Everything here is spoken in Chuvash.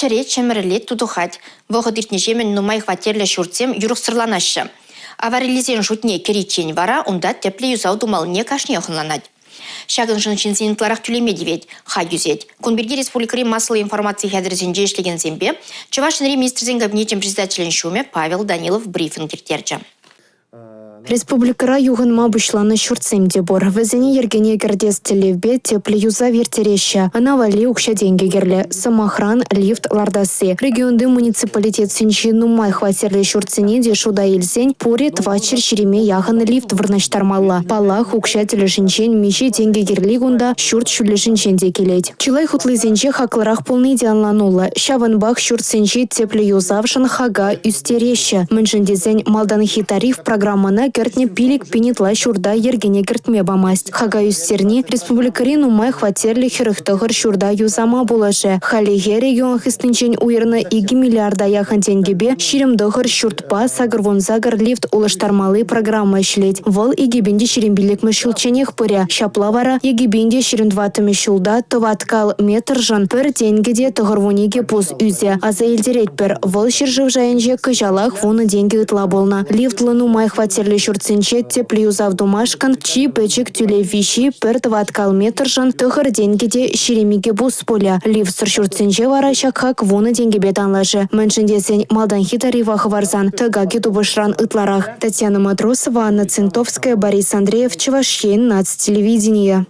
Ҫӗрет, ҫӗмӗрӗлет, тутӑхать. Вӑхӑт иртнӗҫемӗн нумай хваттерлӗ ҫуртсем юрӑхсӑрланаҫҫӗ. Авариллисен шутне кӗриччен вара унта тӗплӗ юсав тумаллине кашниех ӑнланать. Ҫакӑншӑн ҫынсен ытларах тӳлеме тивет, хак ӳсет. Кун пирки республикӑри массӑллӑ информаци хатӗрӗсенче ӗҫлекенсемпе Чӑваш Енри Министрсен Кабинечӗн председателӗн ҫумӗ Павел Данилов брифинг ирттерчӗ. Республикӑра юхӑнма пуҫланӑ ҫуртсем те пур. Вӗсене йӗркене кӗртес тӗллевпе тӗплӗ юсав ирттереҫҫӗ. Ӑна валли укҫа-тенкӗ кирлӗ. Сӑмахран, лифт лартасси. Регионти муниципалитетсенчи нумай хваттерлӗ ҫуртсене те шута илсен пурӗ 420 яхӑн лифт вырнаҫтармалла. Паллах, укҫа тӗлӗшӗнчен миҫе тенкӗ кирли кунта ҫурт ҫӳллӗшӗнчен те килет. Чылай хутлисенче хаклӑрах пулни те ӑнлануллӑ. Ҫавӑнпах ҫуртсенчи тӗплӗ юсавшӑн хака ӳстереҫҫӗ. Мӗншӗн тесен малтанхи тариф программӑна кӗртнӗ 5 000 ытла ҫурта йӗркене кӗртме памасть. Хака ӳстерни республикӑри нумай хваттерлӗ 49 ҫурта юсама пулӑшӗ. Хальлӗхе регион хыснинчен уйӑрнӑ 2 миллиарда яхӑн тенкӗпе 29 ҫуртпа 88 лифт улӑштармалли программа ӗҫлет. Вӑл 2025-мӗш ҫулчченех пырӗ. Ҫапла вара 2024-мӗш ҫулта тӑваткал метршӑн пӗр тенкӗ те 92 пус ӳсӗ. Аса илтеретпӗр, вӑл ҫӗршыв шайӗнче кӑҫалах вунӑ тенкӗ ытла пулнӑ. Лифтлӑ нумай хваттерлӗ ҫуртсенче тӗплӗ юсав тумашкӑн чи пӗчӗк тӳлев виҫи пӗр тӑваткал метршӑн тӑхӑр тенкӗ те 22 пус пулӗ. Лифтсӑр ҫуртсенче вара ҫак хак вунӑ тенкӗпе танлашӗ. Мӗншӗн тесен малтанхи тарифа хӑварсан тӑкакӗ тупӑшран ытларах. Татьяна Матросова, Анна Центовская, Борис Андреев, Чӑваш Ен, наци телевиденийӗ.